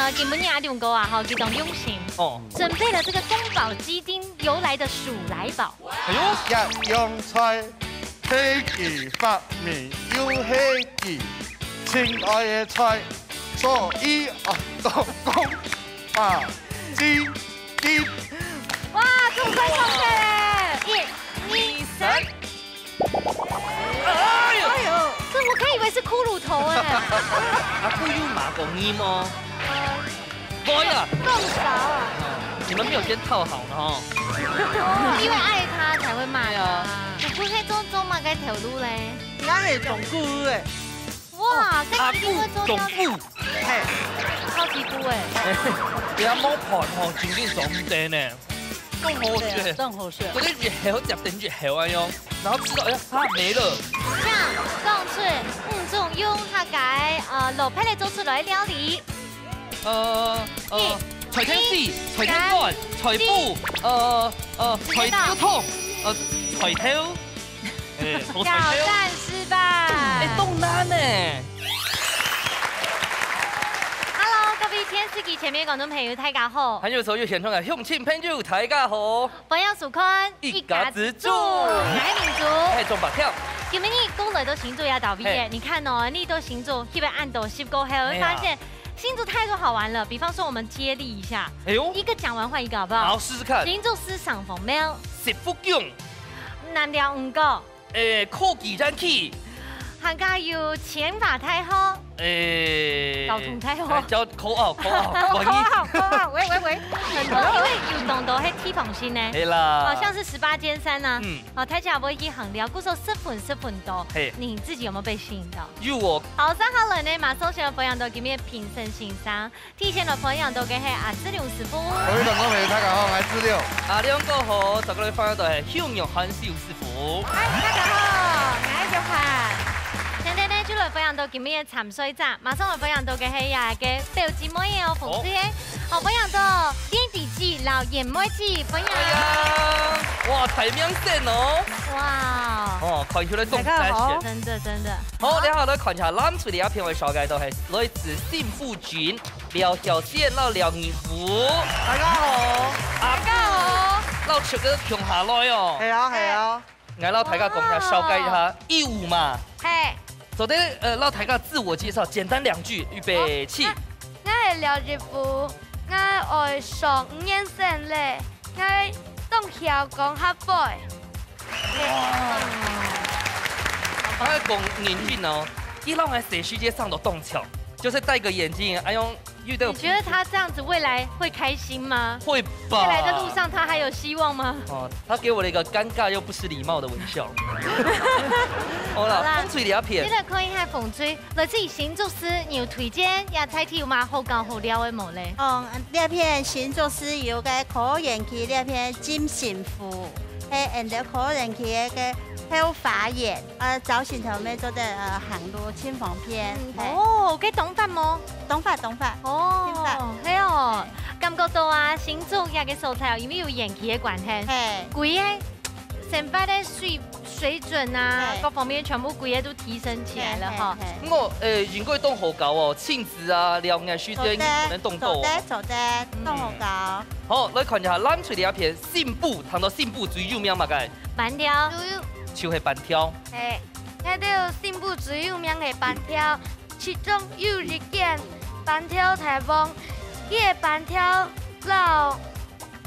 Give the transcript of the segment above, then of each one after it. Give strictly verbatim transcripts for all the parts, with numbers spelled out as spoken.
啊，今晡日阿龍哥啊，吼，佢當用心，哦。準備了這個宮保雞丁由來的數來寶。哎喲，一樣菜，係佢發明又係佢親愛个菜，所以啊，當講啊，雞丁。哇，總算上菜嘞！一、二、三。 哎呦，哎呦，這我可以以為是骷髏頭哎。啊，不用麻公鸡嗎？呃，不會啊。動手啊。你們沒有先套好呢哈？哦，因為愛他才會罵他。對啊。你不會做，做麼个頭路嘞？那係中古个。哇，這一定會做到的。阿古中古。嘿。超級古哎。你要摸盤吼，真正做毋得呢。 當好食。對，當好食。嗰啲越好食等越好啊喲，然後吃到哎呀，它沒了。像講出五種用客家呃老派來做出來个料理。呃呃，一、菜頭絲、一、菜頭乾、菜脯、呃呃，菜頭湯、呃，菜頭，哎，炒菜頭。挑戰失敗。哎，當難呢。Hello，各位電視機前面觀眾朋友，大家好。還有所有現場个鄉親朋友，大家好。 歡迎收看一家之煮。𠊎係明珠。𠊎係鍾伯跳。今晡日過來到新竹這搭位，嘿。你看哦，你到新竹去忒恁多食過後，會發現新竹太多好玩了。比方說，我們接力一下，哎喲。一個講完換一個，好不好？好，試試看。新竹市上荒廟。食福宮。南寮五股。 誒，科技園區。還加有清華大學。誒，交通大學。誒，交，口號，口號，口號，口號，喂，喂，喂，很多，因為有當多係地方性呢。係啦。好像是十八尖山啊。嗯。哦，大家會去行了，故所十分，十分多。嘿。你自己有沒有被吸引到？有哦。好，接下來呢，馬上先來分享到今日評審先生。 第一先來分享到个係阿志龍師傅。各位觀眾朋友，大家好，𠊎係志龍。阿龍哥好，再過來分享到係邱玉涵邱師傅。嗨，大家好，𠊎係玉涵。現在呢，就來分享到今日个參賽者，馬上來分享到个係這个表姊妹哦，紅隊个。哦。好，分享到練弟姊摎圓妹姊，分享。哎呀，哇，大明星哦。哇。哦，看起來當大家好。真的，真的。好，然後來看一下藍隊這片位紹介到係來自新埔鎮 廖小姐摎廖義武。大家好。啊，大家好。摎這个共下來哦。係啊，係啊。𠊎摎大家講一下，哇。紹介一下，義武嘛。嘿。做得，呃，摎大家自我介紹，簡單兩句，預備，起。哦，𠊎，𠊎係廖義武，𠊎愛上五年生咧，𠊎當曉講客話。 哇！𠊎講眼鏡哦，佢摎𠊎細時節生到當像，就是戴個眼鏡，哎喲，遇到你覺得他這樣子未來會開心嗎？會吧。未來的路上他還有希望嗎？哦，他給我了一個尷尬又不失禮貌的微笑。好啦，好啦。紅隊這片。現在看一下紅隊， 來自新竹市，你有推薦這在地有麼好搞好尞个無咧？哦，這片新竹市有个科園區這片浸新湖，係，and科園區个後花園，呃，朝晨頭乜做得，呃，行路盡方便。嗯，嘿。哦，該當闊無？當闊，當闊。哦，盡闊。係哦，感覺到啊，新竹這个所在哦，因為有園區个關係，嘿。規个 生活个水，水準啊，嘿。各方面全部規个都提升起來了哈。嘿，嘿，嘿。毋過，誒，應該當好搞哦，親子啊，尞个時間做得，可能當多哦。做得，做得，當好搞。嗯。好，來看一下藍隊這片，新埔，談到新埔最有名麼个？粄條。就係粄條。嘿，該兜新埔最有名个粄條，其中有一間粄條大王，佢个粄條摎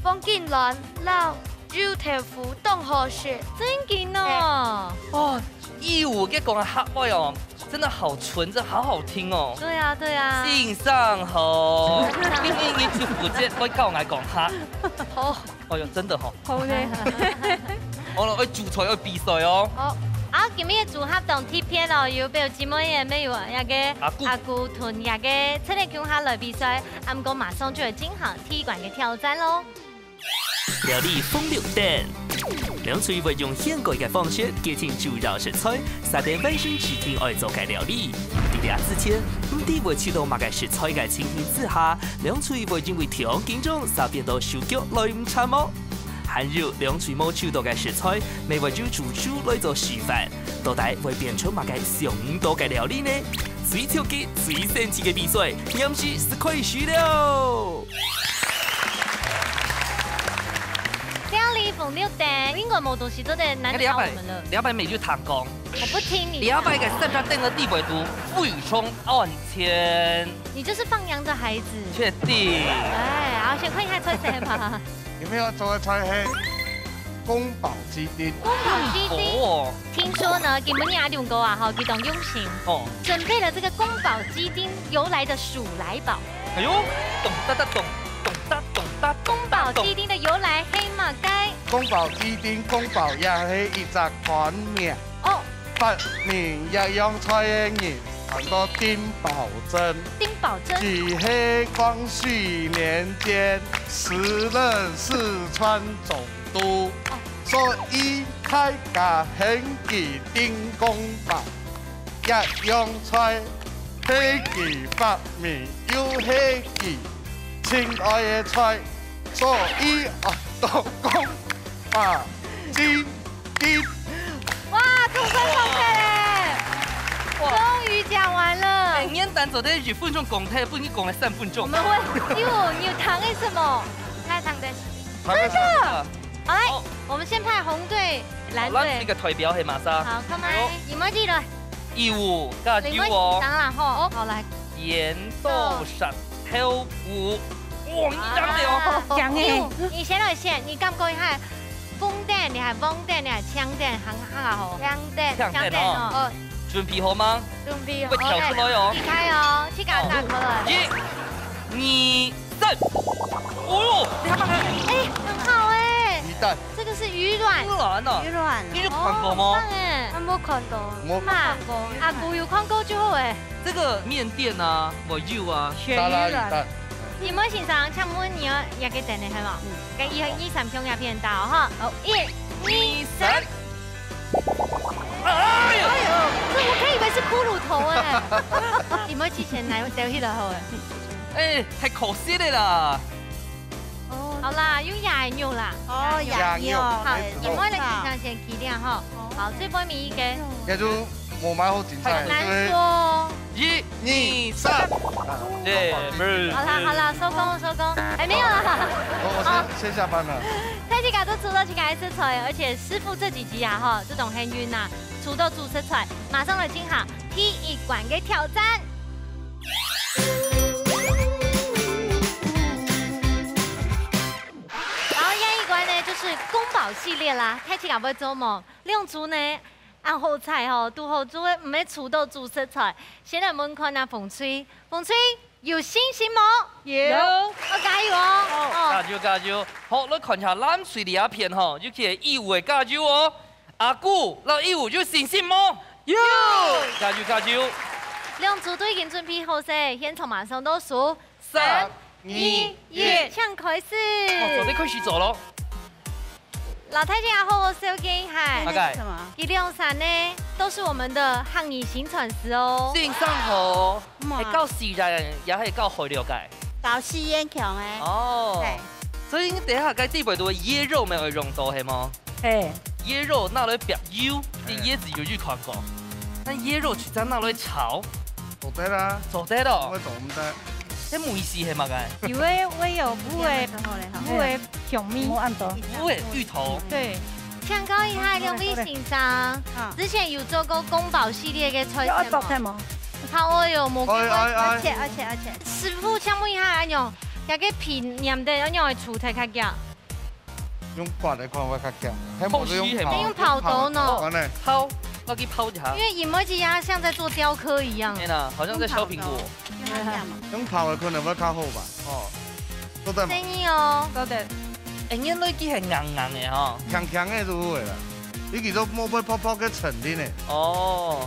黃金卵摎油豆腐當好食。真个哦。哦，義武个講个客話哦，真的好純，真好好聽哦。對啊，對啊。先生好，你，你，你就負責愛教𠊎講客。好。哎喲，真的吼。好呢。好了，愛煮菜，愛比賽哦。好。啊，今日个組合當特別哦，有表姊妹也有那個阿姑。阿姑同那個陳立強下來比賽，啊，毋過馬上就要進行第一關个挑戰咯。 料理紅綠燈。兩隊會用現改个方式，決定主要食材，設定完成指定愛做个料理。在這之前，毋知會取到麼个食材个情形之下，兩隊會因為忒緊張，煞變到手腳來毋掣哦。還有，兩隊無取到个食材，乜會由主廚來做示範，到底會變出麼个想毋到个料理呢？最刺激、最生趣个比賽，臨時就開始了！料理紅綠燈，應該無東西做得難得倒我們了。兩百，兩百米就彈弓。我不聽你的。兩百个三十點个地位度，非常安全。你就是放羊的孩子。確定。哎，好，先看一下菜色吧。你們要做个菜係宮保雞丁。宮保雞丁。哦。聽說呢，今晡日阿龍哥啊，吼，佢當用心。哦。準備了這個宮保雞丁由來的數來寶。哎喲，咚噠噠咚，咚噠咚噠咚噠咚。宮保雞丁的由來係麼个？宮保雞丁，宮保也係一隻官名。哦。發明這樣菜个人，喊做丁寶楨。丁寶楨。佢係光緒年間時任四川總督，哦。所以大家喊佢丁公保。這樣菜係佢發明，又係佢親愛个菜，所以啊，都講啊，雞丁。哇，總算講出來了！哇。終於講完了。哎，原單做得一分鐘講忒，分你講了三分鐘。我們會，因為我，你有糖的什麼？他糖的。糖的什麼？真的？好，來，好。我們先派紅隊、藍隊。好，藍隊个代表係麼儕？好，come on，哎喲。你們記得。 義烏加油哦。你們緊張啦吼，哦，好來。莧豆沙豆腐，哇，你當了哦。啊，強欸。你，你先來選，你感覺一下，紅燈你還黃燈你還青燈，還，還好。青燈。青燈哦。青燈哦。準備好嗎？準備好。會跳出來哦。OK，你開哦，去給他打開了。好。一、二、三。哦喲，你看看。哎，很好哎。雞蛋。 這個是魚卵。魚卵啊？魚卵啊。你有看過嗎？哦，很棒欸。還無看過。無看過。嘛，阿姑有看過就好欸。這個麵店啊，無有啊。鱈魚卵。沙拉魚蛋。你們先生，請問你要，也給等等，好不好？嗯。跟一、二、三，用鴉片打哦，哈。好，一、二、三。哎呦！哎呦，這我可以以為是骷髏頭欸。你們之前來，來去了好欸。哎，太可惜了啦。哦。好啦，用鴨肉啦。哦，鴨肉。鴨肉。好，哎，你們來欣賞先幾點哈。哦。好，最尾一個。該就無麼好精彩，很難說哦。一、二、三。對，不是。好啦，好啦，收工，收工。哎，沒有啦。我，我先，先下班了。大家都知道這個還是菜，而且師傅這幾集啊，哈，這種很暈吶，出到主食菜，馬上來進行第一關的挑戰。 好，下一關呢，就是宮保系列啦，大家會做無？兩組呢，恁好彩吼，堵好做个，毋係出到主食菜。先來問看啊，紅隊，紅隊有信心無？有。哦，加油哦！哦。加油，加油！好，來看一下藍隊這片吼，尤其係義烏个加油哦！阿姑，摎義烏有信心無？有。加油，加油！兩組都已經準備好勢，現場馬上倒數。 三、二、一，請開始。哦，做得開始做囉。摎大家好好紹介一下。大概。什麼？這兩儕呢，都是我們的客語薪傳師哦。先生好，嘛。係教四縣，也係教海陸个？教四縣腔个。哦。嘿。所以你等下該地位都會椰肉沒有用到，係無？ 嘿。椰肉拿來煏油，嘿。這椰子油就看過。但椰肉直接拿來炒，做得啦。做得咯。我做毋得。這味緒係麼个？有个會有烏个，烏个香味。無恁多。烏个芋頭。對。請教一下兩位先生，啊。之前有做過宮保系列个菜色無？有愛爆開嗎？泡我有無？哎，哎，哎。而且，而且，而且。師傅，請問一下，恁樣，這個皮黏个，恁樣个煮才較香？ 用煏个看會較香，係無就用泡。用泡刀呢。煏个。泡，我去泡一下。因為一摸之下像在做雕刻一樣。天哪，好像在削蘋果。用泡的可能會較好吧？哦。做得嗎？生意哦。做得。哎，原來佢係硬硬个吼。強強个就好个啦，佢其實莫會泡泡个沉澱个。哦。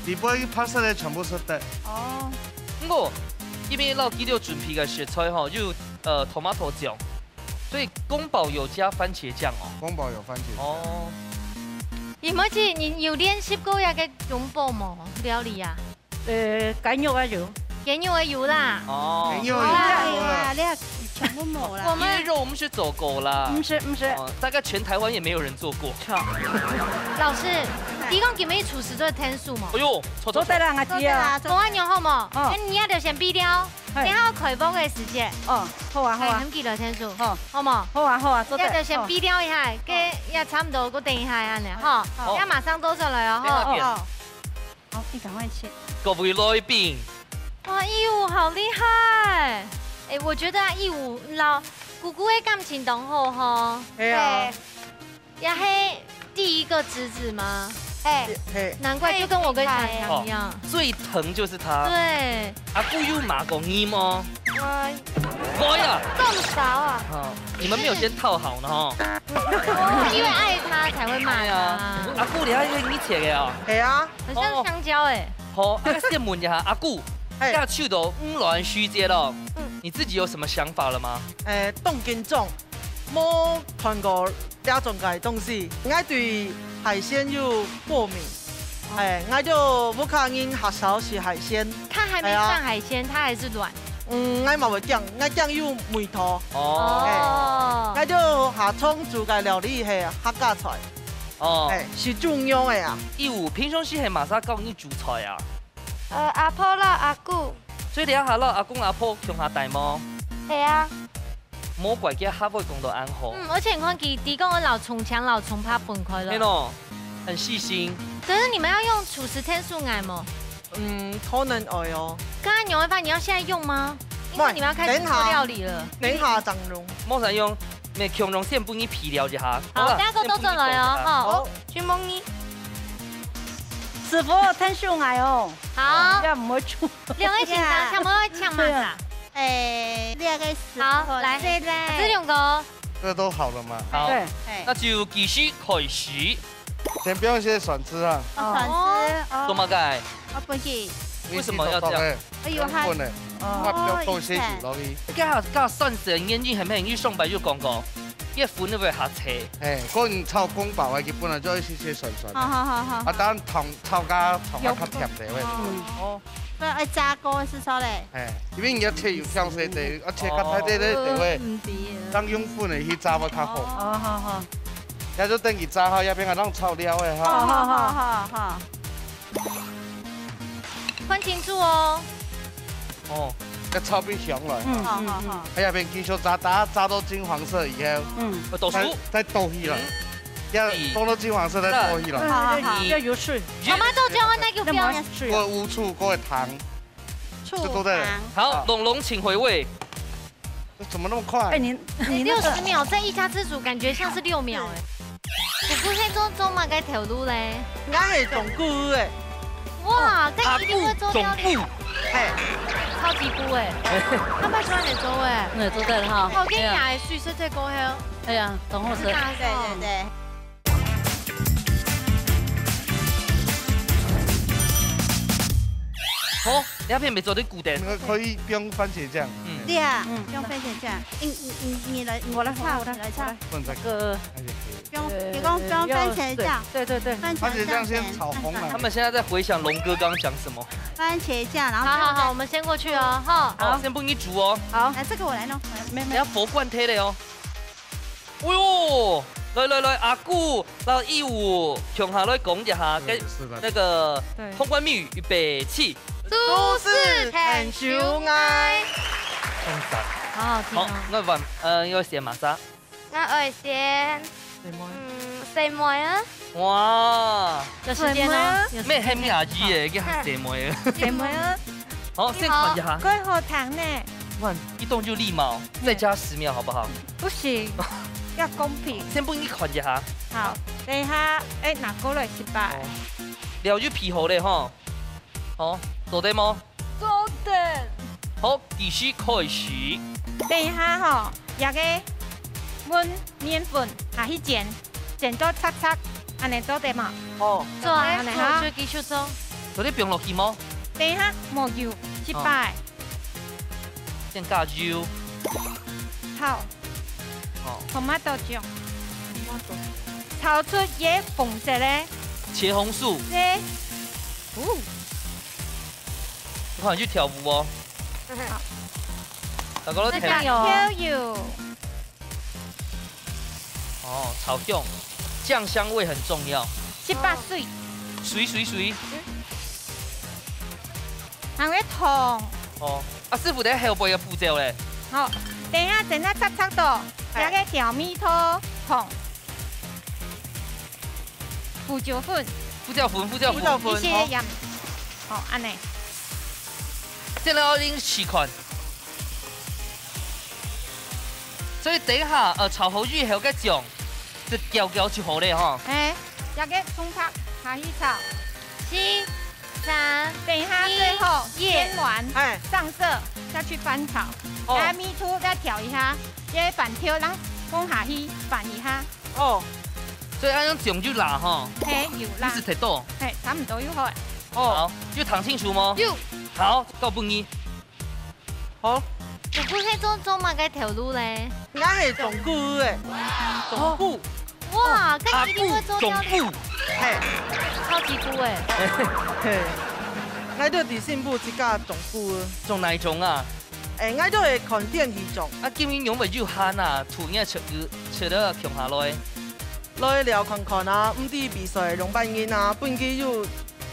你不會白色个全部食得。哦。毋過，因為老紀錄準備个食材吼，有，呃，tomato醬， 所以宮保有加番茄醬哦。宮保有番茄醬。哦。你莫去，你有練習過該个宮保無？料理啊？呃，雞肉啊有。雞肉个有啦。哦。雞肉有啦。有啦，有啦，你全部無啦。我們，椰肉毋係做過啦。毋係，毋係。哦，大概全台灣也沒有人做過。老師，你講今晡日廚師做得𢯭手無？哎喲，錯，錯，做得啦，錯。𠊎知啊。做得啦，做得。無恁樣好無？哦。恁你也著先備料，嘿。等下開鑊个時節。哦，好啊，好啊。哎，喊佢來𢯭手，好。好無？好啊，好啊，做得。也著先備料一下，好。該也差毋多，過等一下恁樣，吼。好。也馬上倒出來哦，吼。等下變。哦。好，你趕快切。各位來賓。哇，義武好厲害！哎，我覺得啊，義武摎姑姑个感情當好吼。係啊。對。 也係第一個侄子嗎？哎。嘿。難怪就跟我跟小強一樣。哦，最疼就是他。對。阿姑有罵過你嗎？我，會啊。這麼少啊？哦，你們沒有先套好呢，吼。因為愛他才會罵他。哎呀，阿姑，你還願意切个哦？係啊。很像香蕉哎。好，啊，先問一下，阿姑，嘿。這手都五六十節了，嗯。你自己有什麼想法了嗎？哎，當緊張。 無看過這種个東西。𠊎對海鮮有過敏，哦。哎，𠊎就毋可能較少食海鮮。他還沒算海鮮，哎呀。他還是卵。嗯，𠊎嘛會驚，𠊎驚有味道。哦。哎，𠊎就較常煮个料理係客家菜。哦。哎，係煮肉个啊。義武，平常時係麼儕教你煮菜啊？呃，阿婆摎阿姑。所以你這下摎阿公阿婆共下戴無？係啊。 無怪佢客話講到恁好。嗯，而且你看佢，佢講愛摎蔥薔摎蔥白分開了。係咯，很細心。可是你們要用廚師𢯭手來嗎？嗯，可能會哦。剛剛牛肉飯你要現在用嗎？因為你們要開始做料理了。等下。等下正用。無啥用，你共樣先分佢備料一下。好，好啦，等下給我倒轉來哦，先分佢倒一下。好。好。去問你。師傅，𢯭手來哦。好。這樣毋會出。兩個先生，想要搶麼儕？對啊。 哎，這個時候好，來，來。這兩個。這都好了嗎？好，對。哎。那就繼續開始。先放一些蒜絲啊。哦，蒜絲，哦。做麼个？哦，不是。為什麼要這樣？哎喲，還，放粉呢，哦，我放多些油落去。這下，這下蒜絲个原因係毋係？你上擺有講過，這粉會較脆。哎，可能炒公煲啊，佢本來就有一些些酸酸的。好，好，好，好。啊，當然炒，炒較，炒較較甜的，會。哦。哦。 不然愛炸過係錯咧。哎，因為你愛切有香水的，愛切較大塊的，哦。就會，嗯，對。當用粉的去炸會較好。哦，好，好。也就等佢炸好，也變成當炒料的哈。哦，好，好，好，好。看清楚哦。哦，要炒變香了。嗯，好，好，好。哎呀，變繼續炸，炸，炸到金黃色以後，嗯。呃，倒出。再，再倒去了。嗯。要放到金黃色再倒去了。好，好，好。要有水。媽媽倒醬啊，那個不要。那麼水啊。過烏醋，過糖。 醋就做得了。糖。好，龍龍請回味。這怎麼那麼快？哎，你，你那個六十秒，在一家之煮感覺像是六秒哎。你不是做，做麼个頭路嘞？𠊎係當久个。哇，這一定會做料理。阿姑當久。嘿。超級久哎。他們喜歡你做哎。嗯，做得了哈。好，跟你講，水色最高還有。哎呀，當好食。大蒜。對，對，對。 好，這片乜做得顧得。那個可以不用番茄醬。嗯。對啊，嗯。不用番茄醬。你，你，你，你來，我來炒，我來，你來炒。我來。不能再，這個，哎呀，不用，呃，你講不用番茄醬。要，對，對，對。番茄醬，番茄醬先炒紅了。他們現在在回想龍哥剛剛講什麼。番茄醬，然後好，好，好，我們先過去哦，哈。好，先分你煮哦。好。來，這個我來弄。沒，沒。你要佛冠推的哦。 哎喲，來來來，阿姑摎義武共下來講一下，嗯，該，是的。那個，對。通關密語，預備，起。廚師𢯭手𠊎。好好聽哦。好，𠊎換，呃，愛選麼儕？𠊎愛選，細妹。嗯，細妹啊。哇。有時間哦，細妹啊。有時間。乜喊阿姨耶，叫細妹啊。細妹啊。好，先看一下。你好。蓋好聽呢。哇，一動就立馬，再加十秒好不好？ 不行，要公平。先分你看一下。好，等一下，哎，拿過來失敗。哦。料就備好了吼。好，做得無？做得。好，計時開始。等一下吼，這個搵麵粉下去煎，煎到赤赤，恁呢做得無？哦。做啊，恁呢哈。好，就繼續做。做得放落去無？等一下，無油，失敗。哦。 先加油。好。哦。Tomato醬。炒出一紅色个。茄紅素。係。哦。你看，你去跳舞哦。好。大家都跳。再加油。調油。哦，炒香，醬香味很重要。十八歲。水水水。還有糖。哦，啊，師傅，等下後背个步驟咧？好，等下，等下，擦擦到，哎。這個調味糖、糖、胡椒粉、胡椒粉，胡椒粉。胡椒粉，一些鹽。好。好，恁呢。這个愛恁試看。所以等一下，呃，炒好以後个醬，就攪攪就好咧吼。哎，這個蔥白下去炒。四、三、等一下最後，一、煎完，哎。上色，再去翻炒。哦。來，米醋再調一下，這個粄條，然後放下去翻一下。哦。所以愛用醬油啦吼。嘿，有啦。毋係忒多。嘿，差毋多就好了。哦，好，有聽清楚無？有。好，交分你。好。不過係做，做麼个頭路咧？𠊎係種菇个，種菇。哇，該一定會做料理。種菇。嘿。超級菇欸。嘿，𠊎就在新埔自家種菇。種哪一種啊？欸，𠊎就會看天氣種。啊，今日仰會有限啊，土人食，食得共下來。來尞看看啊，毋知比賽仰般形啊，分佢有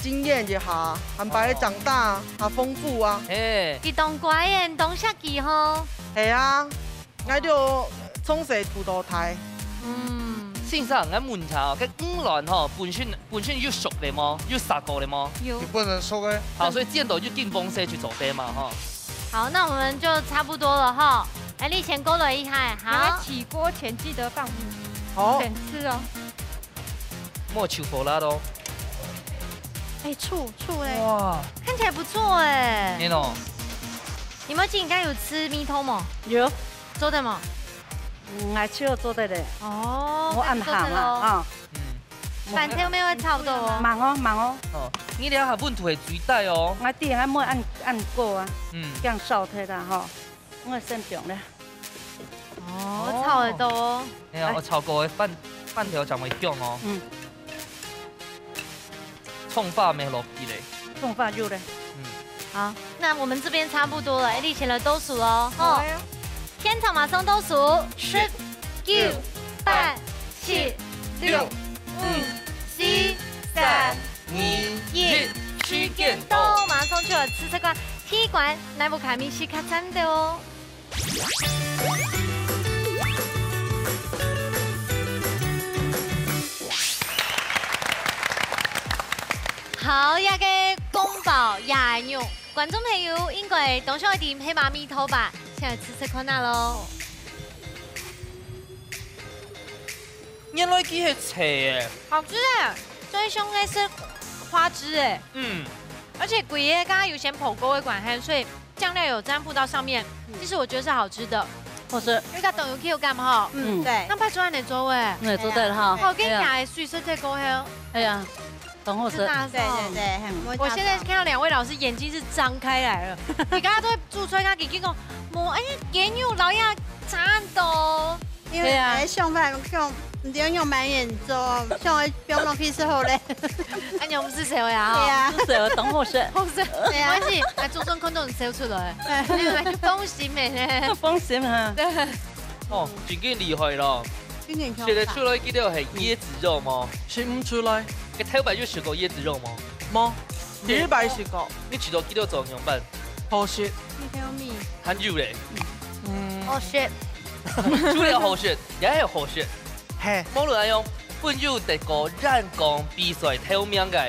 經驗一下，還擺長大，還豐富啊。嘿。佢當乖欸，當惜佢吼。係啊，𠊎就從細渡到大。嗯。先生，𠊎問一下哦，該魚卵吼，本身，本身有熟个無？有煠過个無？有。你不能熟欸。好，所以煎到就緊放下去做得嘛，吼。好，那我們就差不多了吼。欸，你先過來一下，好。那個起鍋前記得放五，好。等次哦。 莫求佛拉咯。欸，醋，醋欸。哇。看起來不錯欸。你喏。你們今天有吃米湯嗎？有。做得嗎？嗯，𠊎就做得咧。哦，𠊎恁行啊，那你做得咯。啊。嗯。粄條乜愛炒到哦。慢哦，慢哦。哦，你這下溫度係最低哦。𠊎知，𠊎莫恁，恁高啊。嗯。這樣燒忒啦吼。 𠊎先放咧。哦，哦。炒得到哦。哎呀，來。𠊎炒過个粄，粄條正會香哦。嗯。蔥花乜落去咧。蔥花有咧。嗯。好，那我們這邊差不多了，欸，你先來倒數哦，吼。好呀。現場馬上倒數，十、九、八、七、六、五、四、三、二、一，時間到，馬上就來試試看，第一關哪一位个味緒較讚个哦。 好，這個宮保鴨肉，觀眾朋友應該當想愛知係麼味道吧？先來試試看啊咯。原來佢係脆个。好吃欸，最香个係花枝欸。嗯。而且佢个剛剛有先烰過个關係，所以 醬料有沾附到上面，嗯。其實我覺得是好吃的。好食。因為佢當有口感吼。嗯，嗯。對。該擺做恁樣做欸。嗯，做得哈。好，跟你講，水色最高興。哎呀，當好食。真的啊，對，對，對，很，我現在看到兩位老師眼睛是張開來了，你剛剛都會煮出來，他已經講，無，哎，雞肉老鴨差很多。 因為，對啊。哎，相反，像，毋知用滿眼做，像放落去之後咧。哎，你毋係笑呀？對啊。毋係笑，當好食。好食。對啊。沒關係，來，做做看，都笑出來。哎。沒有，就放心的呢。放心哈。對。哦，真正厲害咯。真正強大。食得出來，佢兜係椰子肉無？食毋出來。該頭擺有食過椰子肉無？無，第一擺食過。你試著佢兜做仰般？好食。You tell me。還有咧？嗯。好食。 除了好食，也係好食。嘿。無論恁樣，本有得過染缸比賽頭名个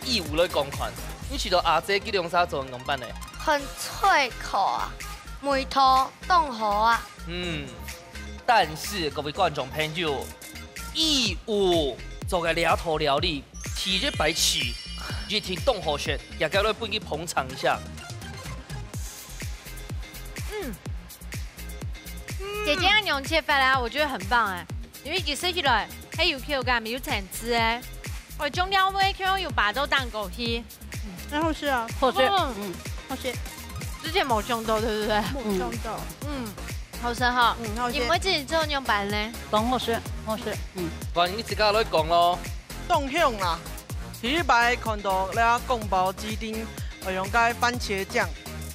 義烏來講看，你試著阿姊佢兩儕做仰般呢？很脆口啊，味道當好啊。嗯，但是各位觀眾朋友，義烏做个這道料理，第一擺試，一定當好食，也該來分佢捧場一下。 嗯。姐姐恁樣切法啊，我覺得很棒欸，因為佢食起來，還有口感，有層次欸。哦，中間味道有擺到當高去。很好吃啊。好吃。嗯。嗯，好吃。之前無想到，對不對？無想到。嗯，好食哈。嗯，好食。你們自己做仰般呢？當好食，好食。嗯。換你自家來講咯。 當香啦！第一擺看到這宮保雞丁會用該番茄醬。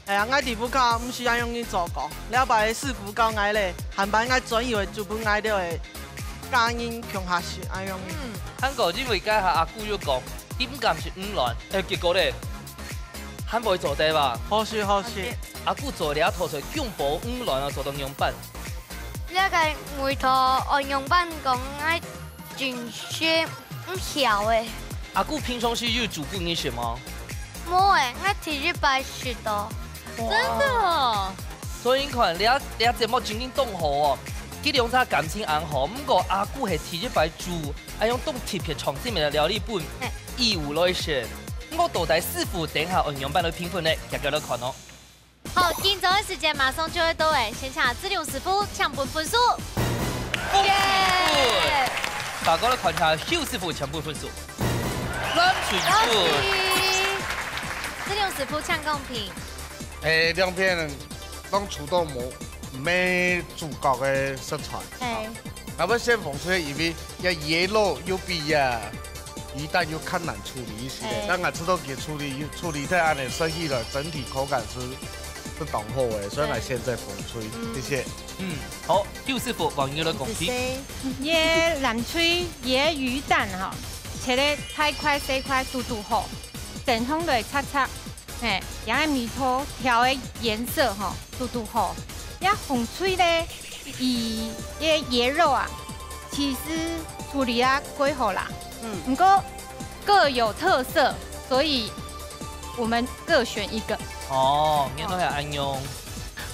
哎呀，𠊎在屋下毋識恁樣去做過，這擺師傅教𠊎咧，下擺𠊎專意會煮分𠊎兜个家人共下食恁樣。嗯。還過因為該下阿姑有講，佢毋敢食魚卵，欸，結果咧，還會做得吧？好食，好食。好食。阿姑做這道菜，薑婆魚卵啊，做到仰般？這个味道，愛仰般講，愛真係毋曉欸。阿姑平常時有煮分你食嗎？無欸，𠊎第一擺食到。哇。真的哦。所以你看，這，這節目正經當好哦。佢兩儕感情恁好，毋過阿姑係第一擺煮，愛用當特別創新个料理分嘿。義烏來食。毋過到底師傅等下愛仰般來評分呢？大家來看哦。好，緊張个時間馬上就會到欸，先請志龍師傅請分分數。恭喜分！耶！大家來看一下邱師傅請分分數。 藍水分。恭喜！志龍師傅請講評。欸，兩片攏煮到無，無主角个色彩。嘿。𠊎會選紅隊，因為這魚肉又比這魚蛋又較難處理一些。嘿。但𠊎知道佢處理，處理得恁樣，食起來整體口感係，係當好个，所以𠊎選擇紅隊。嗯。謝謝。嗯，好，邱師傅，換你來講評。謝謝。這藍隊，這魚蛋吼， 切个大塊細塊堵堵好，蒸紅來赤赤，嘿，這个味道調个顏色吼，堵堵好。這紅隊呢，佢个魚肉啊，其實處理啊，蓋好啦。嗯。毋過各有特色，所以我們各選一個。哦，原來係恁樣。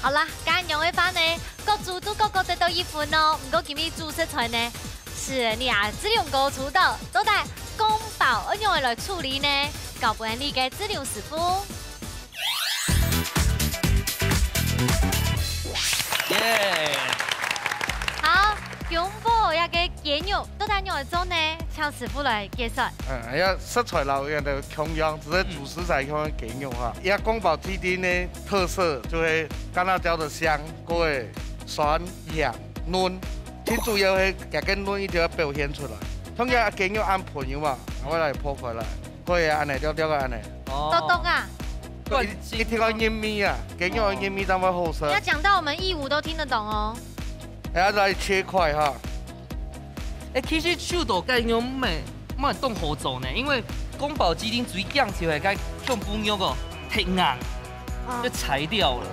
好啦，恁樣个話呢，各組都各各得到一分哦，毋過今日主食材呢， 係你啊，志龍哥出道，到底公寶愛仰般來處理呢？交分你个志龍師傅。耶！好，公寶這个雞肉到底仰般做呢？請師傅來解說。嗯，這食材摎人个共樣，只係主食材共樣雞肉哈。這公寶既定个特色就係乾辣椒个香，過个酸、鹹、嫩。 最主要係佢个嫩一定愛表現出來。通常啊，雞肉恁薄有無？𠊎來破開來，可以啊，恁樣，了了啊，恁樣。哦。剁剁啊。一，一定愛入味啊，雞肉愛入味，正會好食。要講到我們義烏都聽得懂哦。還要來切塊哈。欸，其實手剁雞肉毋係，毋係當好做呢，因為宮保雞丁最驚就係該胸脯肉哦，忒硬，哦。就柴掉了。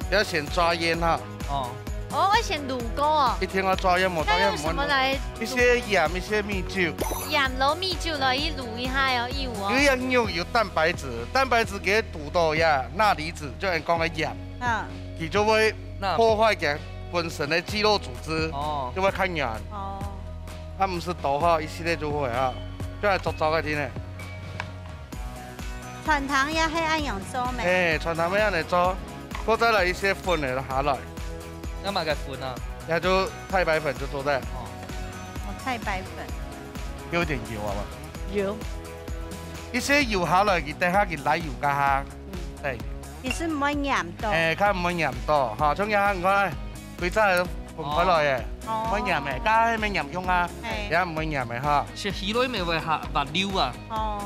要先抓醃哈。哦。 哦，愛先滷過哦。一定愛抓醃，無抓醃毋會。那用什麼來滷？一些鹽，一些米酒。鹽摎米酒來去滷一下哦，義烏哦。因為這肉有蛋白質，蛋白質佢堵到這鈉離子，就人講个鹽。嗯。佢就會破壞佢本身个肌肉組織，哦。就會較軟。哦。啊，毋係剁好，一息仔就會啊，就來捉捉个，聽咧。 摻糖也係恁樣做咩？嘿，摻糖也恁樣做，過再來一些粉仔下來。要麼个粉啊？也就太白粉就做得。哦。哦，太白粉。有點油好嗎？有。一些油下來，佢等下佢來油加下。嗯。對。其實毋會黏到。哎，較毋會黏到，哈，像這下你看，規隻分開來个，哦。毋會黏个，加下面黏用啊，嘿。也毋會黏个哈。食起來乜會下滑溜啊。哦。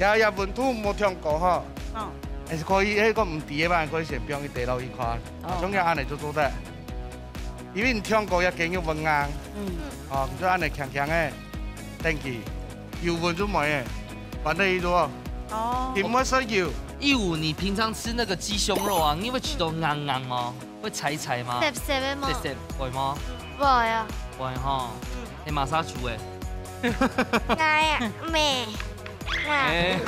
也，也溫度莫忒高吼。哦。還係可以，該個毋知个嘛，可以先放一滴落去看。哦。像這恁樣就做得。因為你忒高，這雞肉會硬。嗯。哦，你就恁樣輕輕个，等佢，油溫就無个，反正佢就，哦。佢毋會食油。義烏，你平常吃那個雞胸肉啊，你會吃到硬硬嗎？ 會柴柴嗎？澀澀个嗎？澀澀，會嗎？會啊。會吼。嗯。你麼儕煮个？𠊎啊，咩。𠊎。哎，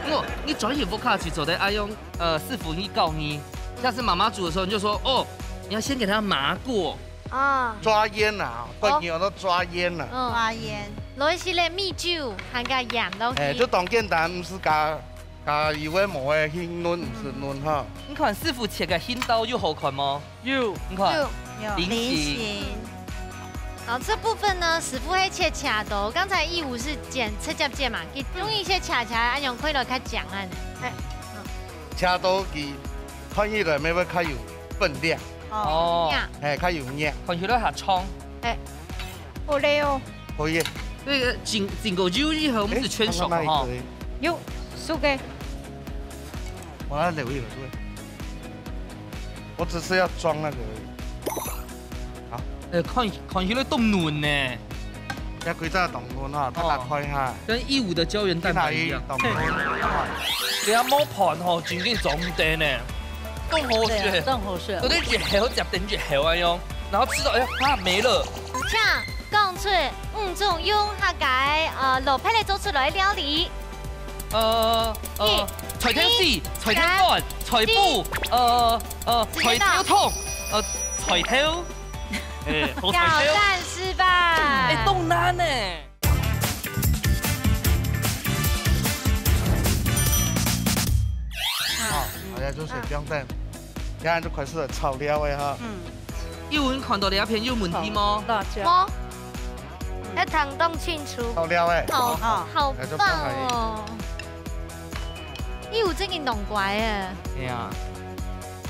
我，你專業屋下去做得愛用，呃，師傅你教你。下次媽媽煮的時候，你就說，哦，你要先給它麻過。哦。抓醃啊，哦。國語叫做抓醃啊。嗯。抓醃。落一息仔米酒，還加鹽落去。哎，就當簡單，毋使加 啊，油个無个，去嫩毋使嫩哈。你看師傅切个形狀有好看無？有。你看，有。有。菱形。菱形。好，這部分呢，師傅係切斜刀，剛才義烏是剪，直接剪嘛，佢用一些切切，恁樣看來較靚啊。哎。斜刀佢看起來乜會較有分量。哦。哦。呀。哎，較有力。看起來較長。哎。好嘞哦。 可以。那個緊，緊个油以後，我們是全熟的哈。哎，那個可以。有，熟个。我來留一個，對。我只是要裝那個而已。好。呃，看，看起來都嫩呢。這規隻當嫩哈，大家看一下。跟義武的膠原蛋白一樣。這下當嫩。這下無盤吼，正經做毋得呢。當好食。對啊，當好食。到底一口接等一口啊喲，然後吃到，哎呀，它沒了。請講出五種用客家个，呃，蘿蔔來做出來个料理。呃，呃，一、菜頭絲、二、菜頭乾、菜脯、呃，呃，時間到。菜頭湯、呃，菜頭。 哎，好挑戰失敗。哎，當難呢。好，大家就先放等，這下就開始炒料个哈。嗯。義武看到這片有問題無？辣椒。無，該聽當清楚。炒料个。好，哦。好棒哦。義武正經當乖哎。哎呀，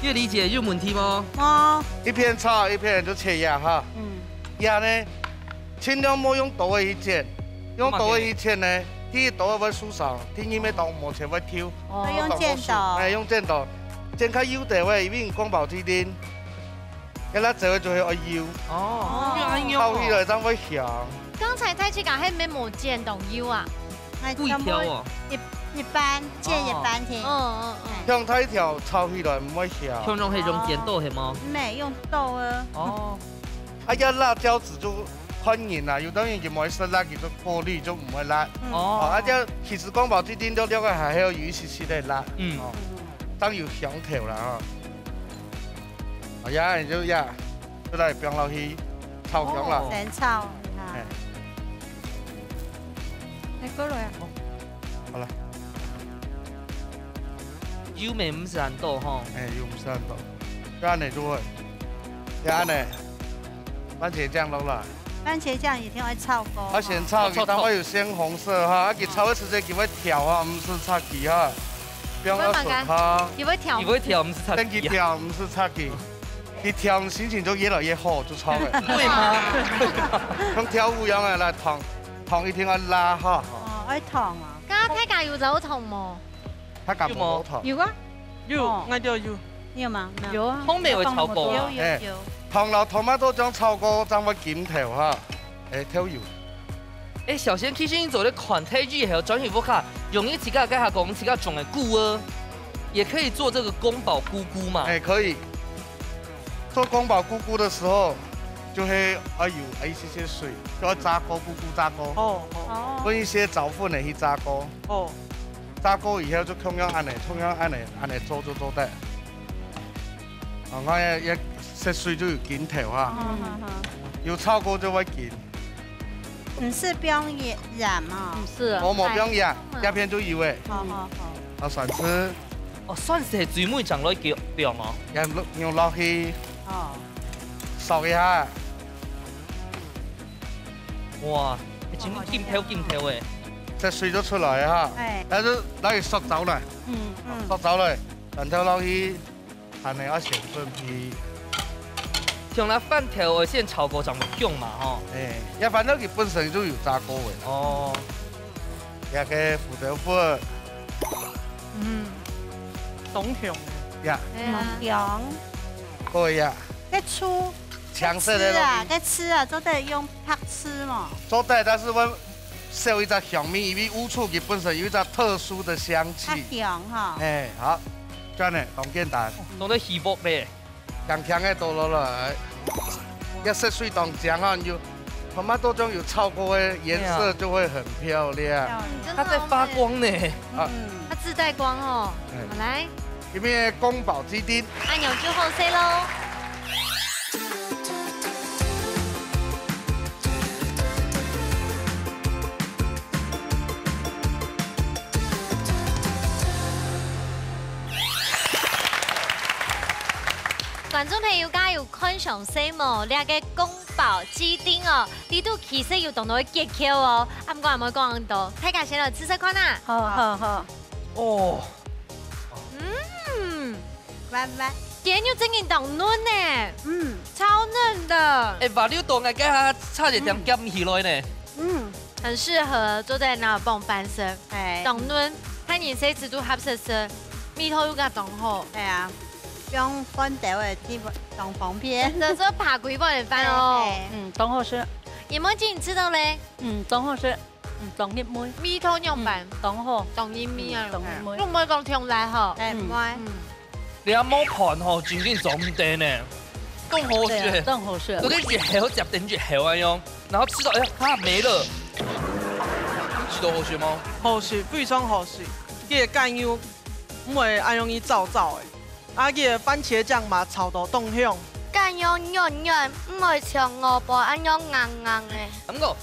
月梨姐有問題無？無。一片炒一片就切葉哈。嗯。 葉呢，盡量莫用刀仔去剪，用刀仔去剪呢，第一刀仔會受傷，第二尾當無切會丟。哦。愛用剪刀。哎，用剪刀，剪較幼兜仔，因為你宮保雞丁，該辣椒仔就會愛幼。哦，哦。就恁樣哦。炒起來正會香。剛才大自家係毋係無剪當幼啊？哎，不一條哦。一，一半，剪一半去。哦，哦，哦。哎。像大條炒起來毋會香。像用該種剪刀係無？毋係，用刀仔。哦。 啊，這辣椒籽就看人啦，有兜人佢毋愛食辣，佢就過濾就毋會辣。嗯。哦。哦，啊，這其實宮保雞丁略略个還係有一息息个辣。嗯。哦，當有香頭啦，哈。哎呀，你就呀，就來放落去炒香啦。哦。先炒一下。哎。哎，過來啊。好了。油味毋使恁多吼。哎，油毋使恁多。就恁樣就會。就恁樣。 番茄醬落來。番茄醬一定愛炒過。啊，先炒佢，炒，炒，炒。等會有鮮紅色哈，啊，佢炒个時節佢會跳啊，毋使插佢哈。不要手哈。佢會跳。佢會跳，毋使插佢啊。等佢跳，毋使插佢。佢跳，心情就越來越好，就炒了。會嗎？像跳舞一樣的，來，糖，糖一定要拉哈。哦，愛糖啊。剛剛大家有摎糖無？大家無摎糖。有啊。 有，哦。𠊎兜有。你有嗎？沒有。有啊。後面有炒過啊。有，有，哎，有。糖摎tomato醬炒過，正會金頭哈。哎，豆油。哎，小仙，其實你做个款待以後，轉去屋下，用你自家該下講自家種个菇啊，也可以做這個宮保菇菇嘛。哎，可以。做宮保菇菇的時候，就會，哎，有一些些水，就要炸鍋，菇菇炸鍋。哦，哦。哦。分一些燥粉的去炸鍋。哦。 炸過以後就共樣恁樣，共樣恁樣，恁樣做就做得。啊，𠊎个，个色水就有金頭哈。嗯。有炒過就會金。毋使放鹽，鹽啊？毋使啊。哦，無放鹽，哎。這片就有誒。好，好，好。啊，蒜絲。哦，蒜絲最尾正來放哦。也落，放落去。哦。煠一下。 哇，欸，真金頭金頭欸。這水就出來哈。哎。但是拿去縮燥來。嗯，嗯。縮燥來，然後落去，還愛愛先準備。像該番豆愛先炒過正會香嘛，吼。哎，這番豆佢本身就有炸過个。哦。這个胡椒粉。嗯，當香。呀。哎呀。當香。過呀。該醋 青色个東西。該醋啊，該醋啊，做得用白醋無？做得，但是𠊎少一隻香味，因為烏醋佢本身有一隻特殊个香氣。較香哈。哎，好，恁樣，當簡單。弄得起鑊咧。香香个倒落來，這色水當靚啊，有tomato醬有炒過个，顏色就會很漂亮。哎呀。嗯，真的哦。它在發光呢。啊。嗯。它自帶光哦。哎。好，來。 今日个宮保雞丁。恁樣就好勢咯。觀眾朋友，大家有看詳細無？這个宮保雞丁哦，裡肚其實有當多个結構哦。啊，毋過也莫講恁多，大家先來試試看啊。好，好，好。哦。 嗯，軟軟。雞肉真个當嫩呢。嗯。超嫩的。欸，滑溜到𠊎該下差一點夾毋起來呢。嗯。很適合做得拿來傍飯食。哎。當嫩，大人細子都合適食，味道又較當好。對啊，用飯兜仔，當方便。這，這扒幾碗个飯哦。對，對。嗯，當好食。你妹自己試著咧？嗯，當好食，嗯，當入味。味道仰般？嗯，當好。當入味啊。嗯，當入味。你毋會講忒辣吼？哎，嗯。毋會。嗯。你阿毛盤吼，真正做毋得呢，當好食。對啊，當好食。有个一口接等一口啊樣，然後吃到，哎呀，它沒了。你試著好食嗎？好食，非常好食。佢个雞肉毋會恁容易燥燥个。 啊，佢个番茄醬嘛炒到當香。雞肉軟軟，毋會像鵝背恁樣硬硬个。毋過，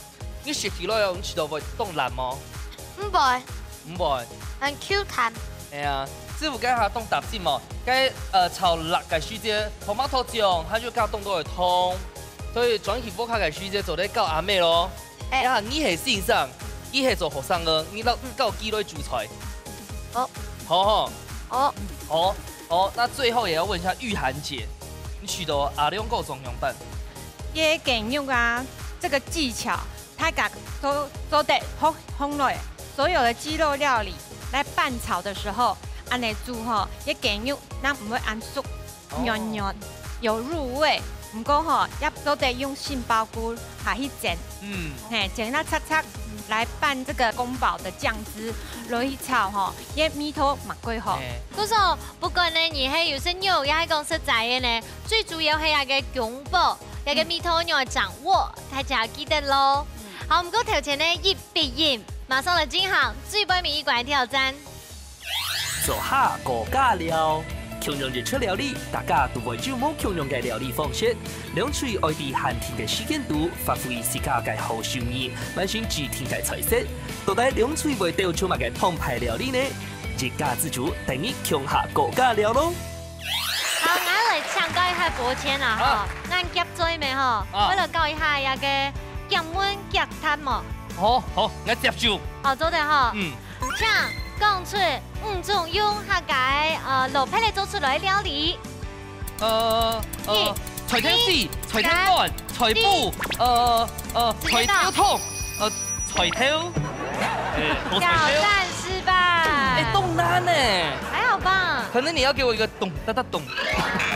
你食起來哦，你試著會當辣無？毋會。毋會。很Q彈。哎呀，師傅該下當踏實無？該，呃，炒辣个時節，tomato醬，佢就加當多个湯，所以轉去屋下个時節做得教阿妹咯。 哎。呀，你係先生，佢係做學生个，你摎，嗯。教佢來煮菜。好。好吼。好。好，好，那最後也要問一下玉涵姐，你試著阿良哥做仰般？這雞肉啊，這個技巧，大家都做得學，學來，所有的雞肉料理來拌炒的時候，恁樣煮吼，這雞肉，那毋會恁熟。 哦。軟軟，有入味。毋過吼，也做得用杏鮑菇下去煎。嗯。嘿，煎到脆脆，來拌這個宮保的醬汁，落去炒吼，這味道嘛過好。嘿。故所，不管呢，你係有食肉，也係講食齋个呢，最主要係該個宮保，該個味道你愛掌握，大家記得咯。嗯。好，毋過頭前呢，一比一，馬上來進行最尾一關挑戰。 做下高價料。共樣一出料理，大家都會有無共樣个料理方式。兩隊愛在限定个時間肚，發揮自家个好手藝，完成指定个菜色。到底兩隊會鬥出麼个澎湃料理呢？一家之煮，等你共下高價料咯！好，𠊎來請教一下伯謙啊，吼，啊。𠊎夾嘴咩吼，啊。𠊎來教一下這個夾燜夾蛋無？好，好，𠊎接受。哦，做得吼。嗯。 請講出五種用客家个，呃，蘿蔔來做出來个料理。呃，呃，一、菜頭絲、二、菜頭乾、三、菜脯，四。呃，呃，時間到。菜頭湯，呃，菜頭，欸，好菜頭。挑戰失敗。欸，當難呢。還好吧？可能你要給我一個咚噠噠咚。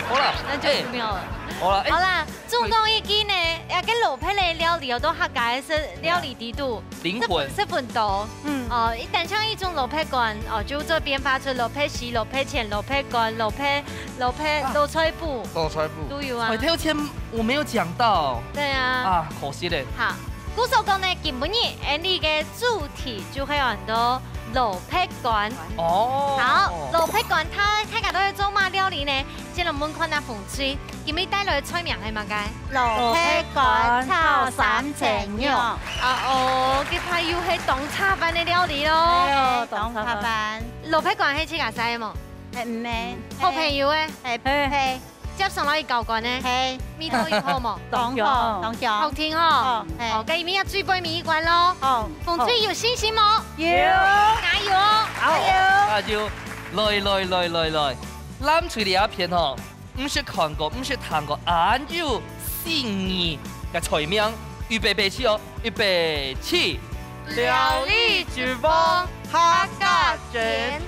好了，那就十秒了。欸，好了，欸。好啦， 總共一句呢，這個蘿蔔个料理哦，都客家个係料理底肚，靈魂。十分，十分多。嗯。哦，一單淨一種蘿蔔乾，哦，就做變化出蘿蔔絲、蘿蔔錢、蘿蔔乾、蘿蔔，蘿蔔，啊。蘿蔔脯。蘿蔔脯。都有啊。菜頭錢我沒有講到。對啊。啊，可惜咧。好，故所講呢，今晡日𠊎俚个主題就係安到蘿蔔乾。哦。好，蘿蔔乾它，大家都會做麼料理呢？ 先來問看啊，紅隊，今晡日帶來个菜名係麼个？蘿蔔乾炒三層肉。啊哦，這怕又係當茶飯个料理咯。哎喲，當茶飯。蘿蔔乾係自家曬个無？係，毋係。好朋友个。係，係。係。接上來搞關个。係。味道有好無？當好，當香。好聽吼。好，係。哦，該今晡日最尾一關咯。好。紅隊有信心無？有。加油哦！好，加油！那就來來來來來，藍隊這片吼， 毋識看過，毋識聽過，恁有新意个菜名，預備，備起哦，預備，起！料理之王，客家卷。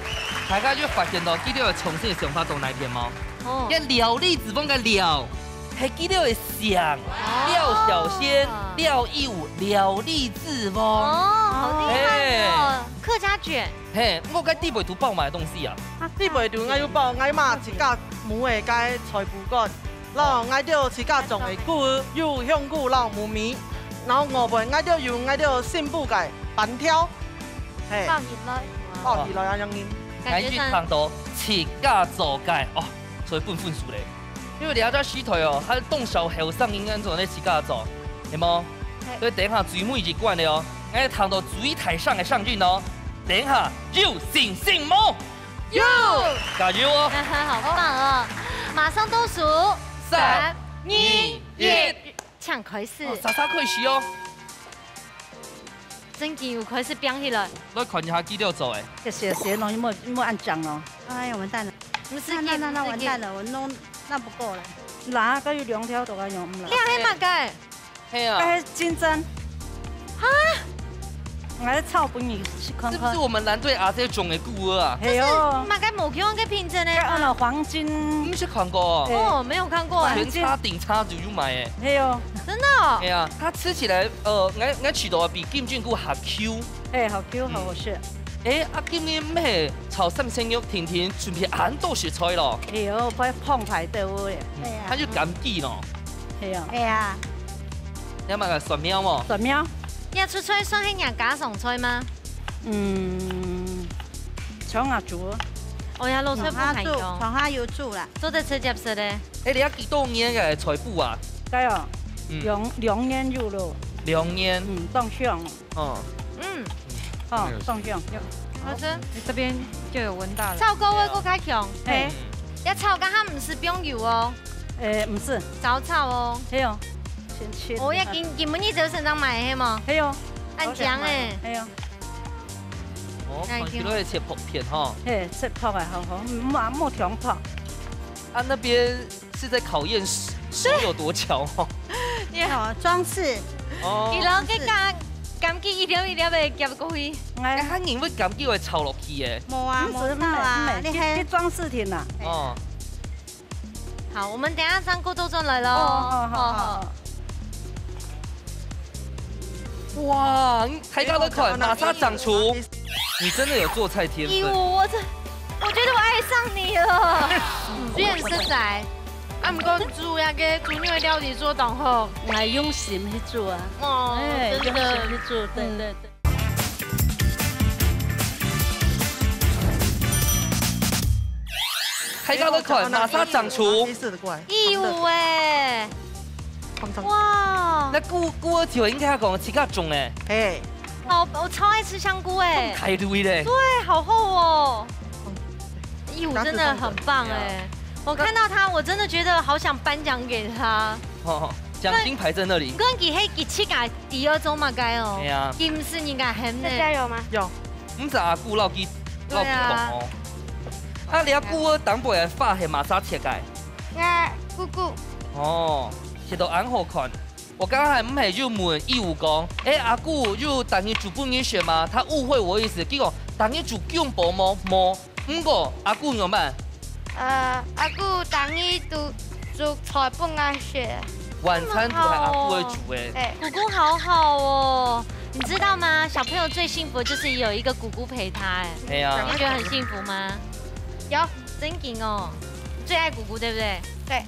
大家有發現到，佢兜个創新个想法在哪片無？哦。該料理之王个料，係佢兜个姓，哦。廖小仙，廖一武，料理之王。哦，好厲害哦！欸。客家卷。 嘿，毋過該底背肚包麼个東西啊？底背肚𠊎有包𠊎媽自家焐个該菜脯乾，然後𠊎兜自家種个菇，有香菇摎焖米，然後外背𠊎兜有𠊎兜新埔个粄條，嘿，包起來。包起來恁樣。𠊎一聽到自家做个，哦，所以分分數咧。 因為這隻時代哦，還當少後生人恁樣做呢自家做，係無？係。所以等一下最尾一關了哦，𠊎聽到最大聲个聲音哦，等一下有信心無？有！加油哦！好棒哦！馬上倒數，三、三、二、二、一，一。請開始。哦，煞煞開始哦！ 正經有開始變起來。來看一下佢兜做个。謝謝，謝謝，喏，你莫，你莫恁講咯。哎呀，完蛋了。毋使緊，那，那，那，那，毋使緊。完蛋了，我弄，那不夠了。拿，該有兩條都該用，毋拿。你還係麼个？係啊。該係金針。哈？ ，𠊎炒分你試看看。是不是我們藍隊阿姐種个菇啊？係哦。麼个無共樣个品種呢？該安到黃金。毋識看過。哎。哦，沒有看過哎。黃金。全差頂差就有賣哎。係哦。真的哦？哎呀，它吃起來，呃，𠊎，𠊎試到比金針菇較Q。哎，好Q，嗯。好好食。哎，啊，今日毋係炒三鮮肉，婷婷準備恁多食材咯。哎喲，快澎湃到位。嗯，對啊。它就乾地咯。係啊。係啊。你愛買个蒜苗無？蒜苗。這出菜算係若家常菜嗎？嗯，像啊煮。哦呀，老菜脯還香。像啊煮，像啊有煮啦。做得直接食个。哎，你愛幾多年个菜脯啊？該哦，嗯。兩，兩年有咯。兩年。嗯，當香。哦。嗯。哦，當香。好吃。你這邊就有聞到了。炒過會更加香。哎。要炒，剛剛毋使放油哦。 誒，毋使。燥燥哦。係哦，先切。哦，要今，今晡日朝晨正買个係無？係哦。恁靚誒。係哦。哦，哎，看起來切薄片吼。係，切薄誒，好好，莫，莫忒薄。啊，那邊是在考驗手，手有多巧哦。哦，裝飾。哦。佢摎該个柑，柑桔一粒一粒个夾過去。哎，哎，佢認為柑桔會炒落去誒。無啊，毋使，無炒啊，毋使，你係。去，去裝飾品啦。哦。 好，我們等一下正過倒轉來咯。哦，好，好，好。哦。哇，大家都看，馬上掌廚，你真的有做菜天分。哎喲，我這，我覺得我愛上你了。雖然食齋，啊，毋過煮那個豬肉料理做當好。𠊎用心去做啊。哦，哎，真的。用心去做，對，嗯。對，對。 大家都看，馬上掌廚。哎喲，哎，哇，那菇，菇仔就應該講自家種誒。嘿。好，我超愛吃香菇誒。太綠咧。對，好厚哦。哎喲，真的很棒誒。我看到它，我真的覺得好想頒獎給他。哦，獎金牌在那裡。毋過佢係佢自家 知愛做麼个哦？係啊。佢毋使人家喊呢。這家有嗎？有。毋使阿姑摎佢，摎佢講哦。對啊。啊，你阿姑當背个花係麼儕切个？𠊎姑姑。哦，切到恁好看。我剛才毋係有問義武講，誒，阿姑有逐日煮分你食嗎？他誤會我意思，佢講逐日煮薑婆無？無。 毋過，阿姑仰般？呃，阿姑逐日都煮菜分𠊎食。晚餐都係阿姑會煮誒。對。姑姑好好哦，你知道嗎？小朋友最幸福的就是有一個姑姑陪他，哎。係啊。你覺得很幸福嗎？有。真緊哦，你最愛姑姑，對不對？對。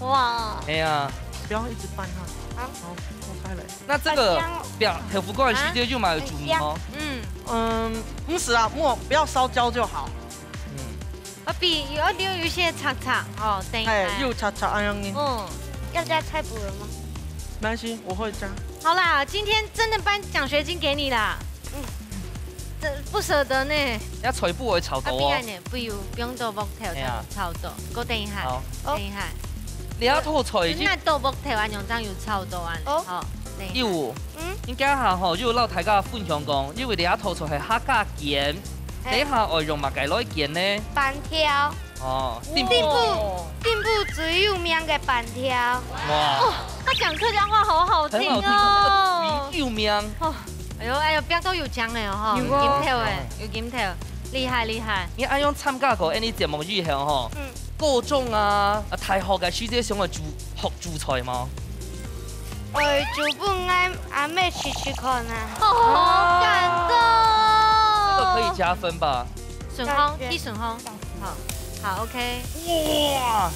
哇。係啊。不要一直拌它。好。好，分開來。那這個，好香哦。表，豆腐乾个時節就買有煮嗎？好香。嗯。嗯，毋使啊，莫，不要燒焦就好。 嗯。啊，比，有，有一些脆脆，哦，等一下。哎，有脆脆恁樣呢。嗯。要加菜脯仁嗎？沒關係，我會加。好啦，今天真的頒獎學金給你啦。嗯。這不捨得呢。人家菜脯會炒到哦。啊，不要呢，不用，不用多木頭，哎呀。炒到。給我等一下，好。等一下。你要透菜已經。那多木頭啊，用這樣有炒到啊。哦。好，等一下。義武，嗯？你今下吼，就摎大家分享講，因為你要透菜係客家煎， 等一下愛用麼个來煎呢？粄條。哦，頂頂部，頂部最有名个粄條。哇。哦，他講客家話好好聽哦。很好聽哦，那個最有名。哦，哎喲，哎喲，變到有講誒哦，吼，有哦。有金頭誒，有金頭，厲害厲害。你愛用參加過𠊎等節目以後吼，嗯。高中啊，啊，大學个時節想愛煮，學煮菜嗎？ 愛煮分𠊎阿姆試試看啊。哦，好感動。這個可以加分吧？順風，感覺。去順風。好，好，OK。哇！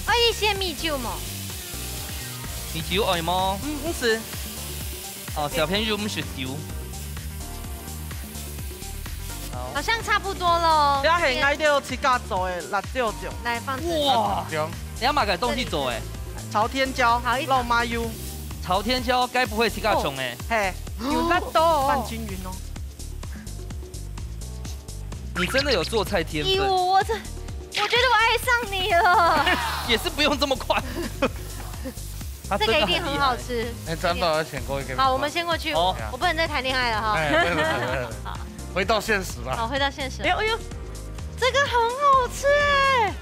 愛一些米酒無？米酒愛無？嗯，毋使。哦，小朋友毋食酒。好。好像差不多咯。這係𠊎兜自家做个辣椒醬。來，放這裡。哇！你愛麼个東西做个？ 朝天椒，好，一炒。落麻油。朝天椒該不會自家種誒？哦，嘿。有辣到哦。拌均勻哦。你真的有做菜天分。哎喲，我這，我覺得我愛上你了。也是不用這麼快。他真的很厲害。這個一定很好吃。哎，張導要選過一個。好，我們先過去，哦。我不能再談戀愛了哈。哎，不能，不能，不能。好。回到現實吧。好，回到現實。哎喲，哎喲，這個很好吃哎。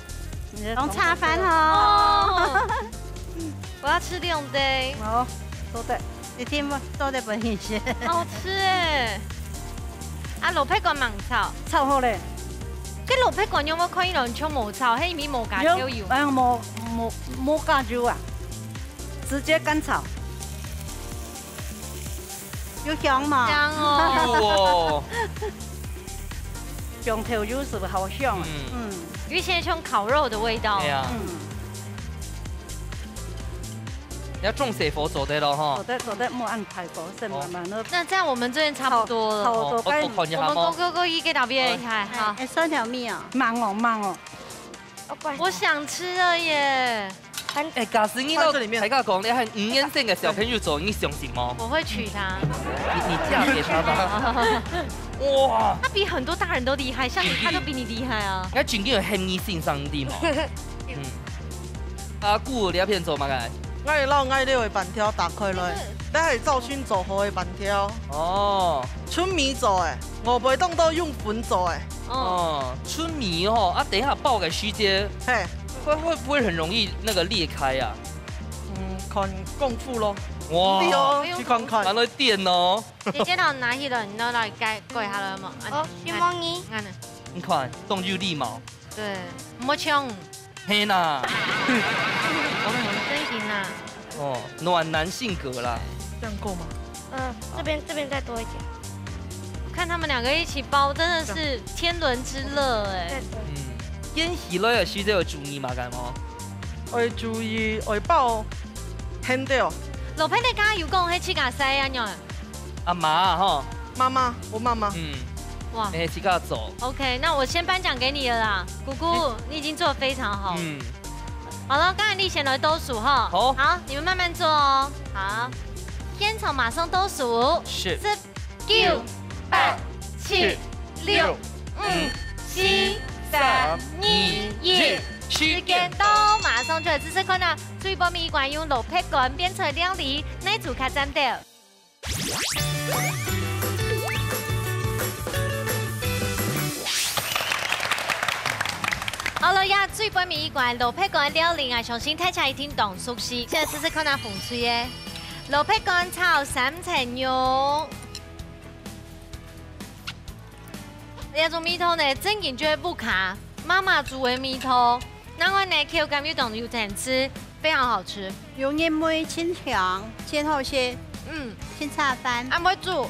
你在講茶飯吼。哦，我要吃兩塊。好，做得。一定愛做得分佢食。好吃欸！啊，蘿蔔乾吂炒？炒好咧。該蘿蔔乾有無看起來像無炒，係因為無加豆油？哎呀，無，無，無加油啊，直接乾炒。有香嘛？香哦。有哦。香豆油係毋係好香啊？嗯。嗯。有一些像烤肉的味道。對啊。嗯。 要中細火做得咯吼。做得，做得，莫恁大火，先慢慢个。那這樣我們這邊差不多了。好，好，哦，做該，我看一下吼。我們哥哥哥一給導演一下，好。哎，哎，蒜頭米哦。慢哦，慢哦。我想吃了耶。哎，假使你到，放這裡面。大家講，你喊五年生个小朋友做，你相信嗎？我會娶她。你，你嫁給他吧。哇！他比很多大人都厲害，像你，他都比你厲害啊。應該真正有喊你欣賞你嘛。嗯。 阿姑，你這片做麼个？𠊎摎𠊎這个粄條打開來，這係早前做好个粄條。哦。春米做个，外背當多用粉做个。哦。哦，春米吼，啊，等一下爆个時節，嘿。會，會不會很容易那個裂開啊？嗯，看功夫咯。哇。對哦，去看看。拿來電哦。姐姐，然後拿起來，你拿來蓋，蓋下來嘛。啊，哦，承蒙你。看呢。你看，動就立嘛。對，莫搶。 嘿啦。真行啦。哦，暖男性格啦。這樣夠嗎？嗯，這邊，這邊再多一點。看他們兩個一起包，真的是天倫之樂哎。再多。嗯，演戲來个時節有注意麼个無？愛注意，愛包，很對。老板的家有講，係自家洗啊，喏。 阿媽啊，吼。媽媽，我媽媽。嗯。哇。哎，自家做。OK，那我先頒獎給你了啦，姑姑，哎。你已經做得非常好。嗯。好了，剛才你先來倒數哈。好。好，你們慢慢做哦。好，現場馬上倒數。是。十、九、八、七、六、五、四、三、二、一。時間到，馬上就來試試看啊！最尾一關用蘿蔔乾變出來料理，哪組較讚鬥？ 好了呀，最尾一關蘿蔔乾料理，𠊎相信大家一定當熟悉。先來試試看啊，紅隊个蘿蔔乾炒三層肉。這種味道呢，正經就係屋下媽媽煮个味道。 另外呢，口感又當有層次，非常好吃。有入味，真香，真好食。嗯。真下飯。恁會煮？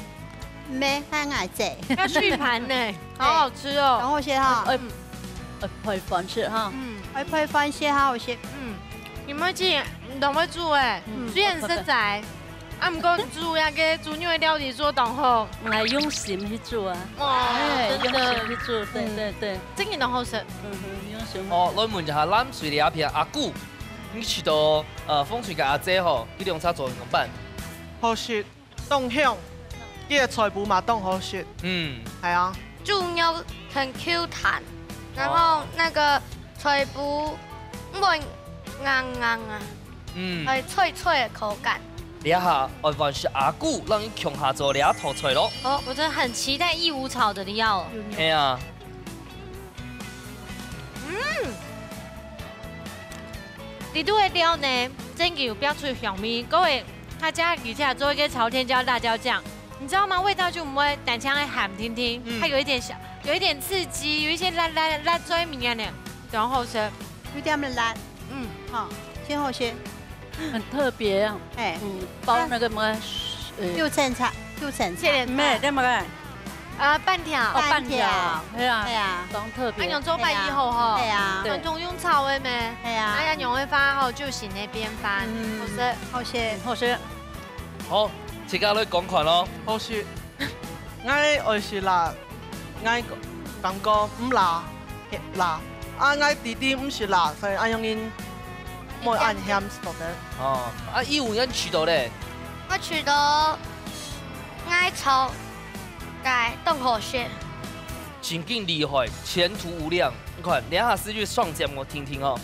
毋係，還愛洗。要續盤呢，好好吃哦。當好食哈。哎，嗯。哎，配飯食哈。嗯。哎，配飯食，好好食。嗯，你們自己當會煮哎，嗯。雖然食齋， 啊，毋過煮該个豬肉个料理做當好。𠊎用心去煮啊。哇，哎，真的。用心去煮，對，嗯。對，對。真个當好食。嗯哼，用心。哦，來問一下，藍隊這片阿姑，你試著，呃，紅隊个阿姊吼，佢兩儕做仰般？好食，當香，佢个菜脯嘛當好食。嗯。係啊。豬肉很Q彈，然後那個菜脯毋會硬硬啊。哦。 嗯。還有脆脆个口感。這下愛換係阿姑，摎你共下做這道菜咯。哦，我真的很期待義烏炒的料。係啊。嗯。裡肚个料呢，真个有爆出香味，各位，他家底下做一個朝天椒辣椒醬，你知道嗎？味道就毋會單淨个鹹甜甜，嗯。它有一點小，有一點刺激，有一些辣辣辣椒味啊呢，當好食。 有點辣。嗯。吼，真好食。很特別啊。哎。嗯，包那個什麼，呃，九層塔，九層塔。這個咩，這麼个？啊，粄條。哦，粄條。粄條，係啊，係啊。當特別。啊，用做粄條吼。係啊。對。啊，用，用炒个咩？係啊。哎呀，用个話吼，就係那邊飯，嗯，好食。好食。好食。好，自家來講看咯。好食。 𠊎愛食辣，𠊎感覺毋辣，辣。啊，𠊎弟弟毋食辣，所以恁樣人莫恁鹹食个。哦，啊，義烏你試著咧？𠊎試著，𠊎炒个當好食。真經厲害，前途無量。你看，這下係就上節目聽聽哦。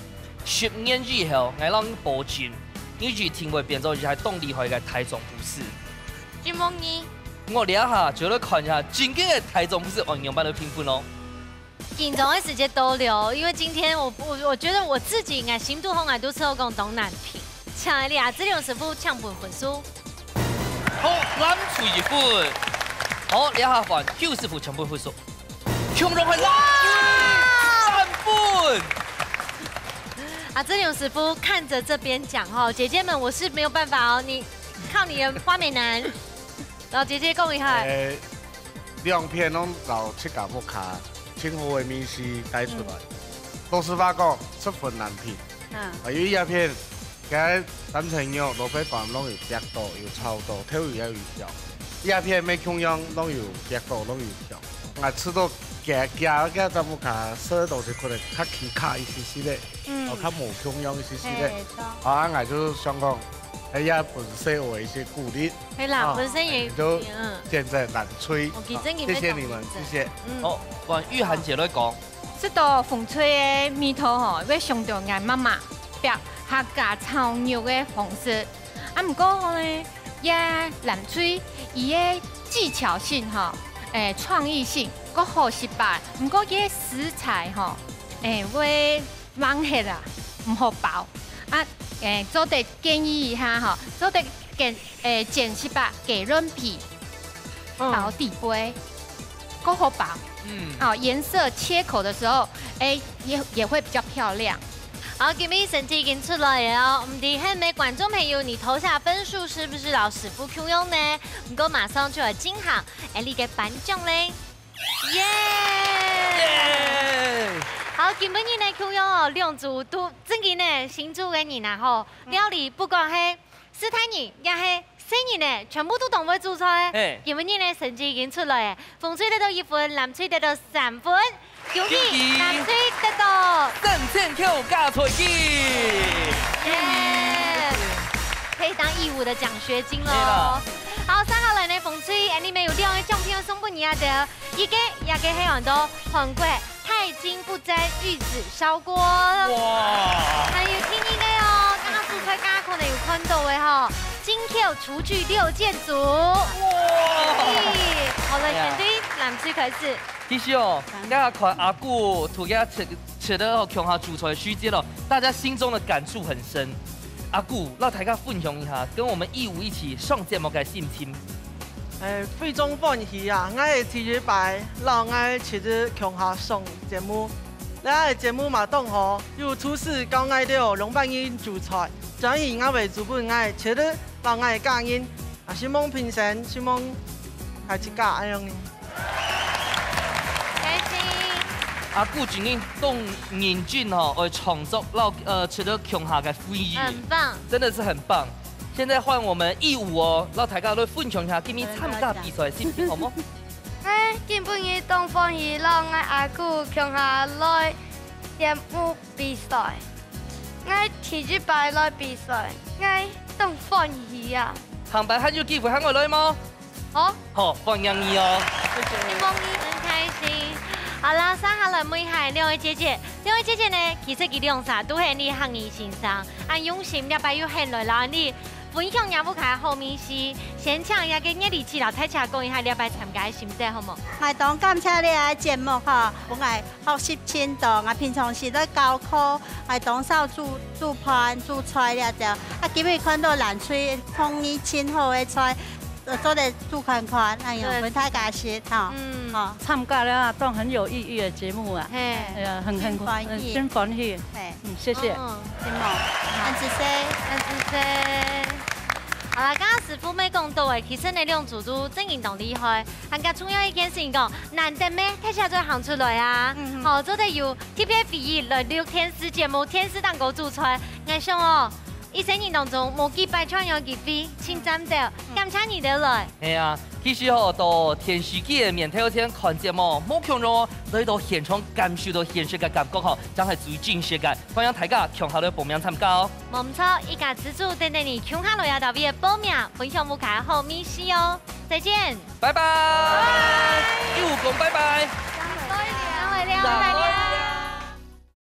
十年以後，𠊎摎你保證，你一定會變做一個當厲害个大眾護士。 承蒙你。𠊎這下就來看一下真經个大眾護士愛仰般來評分咯。緊張个時節到了，因為今天我，我，我覺得我自己應該心肚項𠊎都知道講當難評。請來這兩師傅搶分分數。好，藍隊一分。好，這下換邱師傅全部分數，共樣係藍隊三分。啊，志龍師傅看著這邊講吼，姐姐們，我是沒有辦法哦，你靠你的花美男。老姐姐講一下。欸，兩片攏摎自家屋下盡好个味緒帶出來。嗯。老實話講，十分難評。嗯。啊，因為這片，該三層肉、蘿蔔乾攏有煏到，有炒到，豆油也有調。這片乜共樣攏有煏到，攏有調。𠊎試著佢，佢，佢在屋下食个東西可能較奇怪一息息仔，嗯。哦，較無共樣一息息仔。嘿，著。啊，𠊎就想講，哎呀，本身有一些鼓勵。 係啦，哦，本身也，就，嗯。選擇藍隊。哦，佢真个，哦，謝謝你們，非常認真。謝謝。嗯。好，換玉涵姐來講。食到紅隊个味道吼，會想到𠊎媽媽煏客家炒肉个方式。啊，毋過呢，這藍隊佢个技巧性吼，欸，創意性，閣好失敗。毋過佢个食材吼，欸，會 橫忒啊，毋好包。啊，欸，做得建議一下吼，做得揀，欸，揀一把雞卵皮，嗯。包底背，較好包。嗯。哦，顏色切口的時候，欸，也，也會比較漂亮。好，今日成績已經出來了哦。毋知係毋係觀眾朋友，你投下分數是不是摎師傅共樣呢？毋過馬上就來進行，欸，這个頒獎咧。 耶！耶！好，今晡日呢，共樣哦，兩組都真个呢，新竹个人啊吼，嗯。料理不管係世大人，也係細人呢，全部都當會煮菜。嘿。今晡日呢，成績已經出來了，紅隊得到一分，藍隊得到三分，恭喜恭喜！藍隊得到三千箍加菜金。耶！恭喜！可以當義務的獎學金囉。對了。好，接下來呢，紅隊，欸，你們有兩个獎品要送分你啊的。 一个，這个係安到韓國太京不沾玉子燒鍋。哇！還有第二个哦，剛剛主菜大家可能有看到个吼，京口廚具六件組。哇！好了，哎呀。選對藍隊開始。其實哦，嗯。剛剛看阿姑同佢食，食个共下主菜時節哦，大家心中的感觸很深。阿姑，摎大家分享一下，跟我們義務一起上節目个心情。 欸，非常歡喜啊！𠊎係第一擺摎𠊎姊姊共下上節目。這个節目嘛當好，有廚師教𠊎兜仰般形煮菜，轉去𠊎會煮分𠊎姊姊摎𠊎家人。啊，希望平生，希望大自家恁樣呢。開心。阿姑今日當認真吼，愛創作摎，呃，姊姊共下个回憶。很棒。真的是很棒。 現在換我們義務哦，摎大家來分享一下今日參加比賽个心情，好無？𠊎今晡日當歡喜，摎𠊎阿姑共下來節目比賽。𠊎第一擺來比賽，𠊎當歡喜啊！下擺還有機會喊𠊎來無？好。好，歡迎你哦。希望你很開心。好啦，接下來問一下兩位姐姐。兩位姐姐呢，其實佢兩儕都係你客語先生，恁用心，這擺又肯來摎你 分享若屋下好味緒，先請這个月麗姊摎大家講一下這擺參加个心得，好無？𠊎當感謝這个節目吼，分𠊎學習盡多。𠊎平常時在教課，𠊎當少煮，煮飯、煮菜這兜。啊，今日看到藍隊創意盡好个菜，呃，做得煮看看，哎喲，對。分大家食吼。嗯。吼。參加了啊，當很有意義的節目啊。嘿。哎呀，很，很，真歡喜。很，真歡喜。嘿。 嗯，謝謝。嗯，承蒙。恁仔細。恁仔細。好啦，剛剛師傅乜講到欸，其實呢，兩組都真經當厲害。還較重要一件事情講，難得乜，大家做得行出來啊。嗯，嗯。吼，做得有特別回憶來錄電視節目、電視頂高煮菜。𠊎想哦，一生人當中無幾擺恁樣个機會，盡讚个，嗯。感謝你兜來。係啊，其實吼，到電視機个面頭前看節目，無共樣哦，來到現場感受到現場个感覺吼，正係最真實个。 歡迎大家共下來報名參加哦。無毋著，一家之煮等等你共下來啊，到位个報名，分享屋下好味緒哦。再見。拜拜。拜拜。義務講拜拜。再會了。再會了。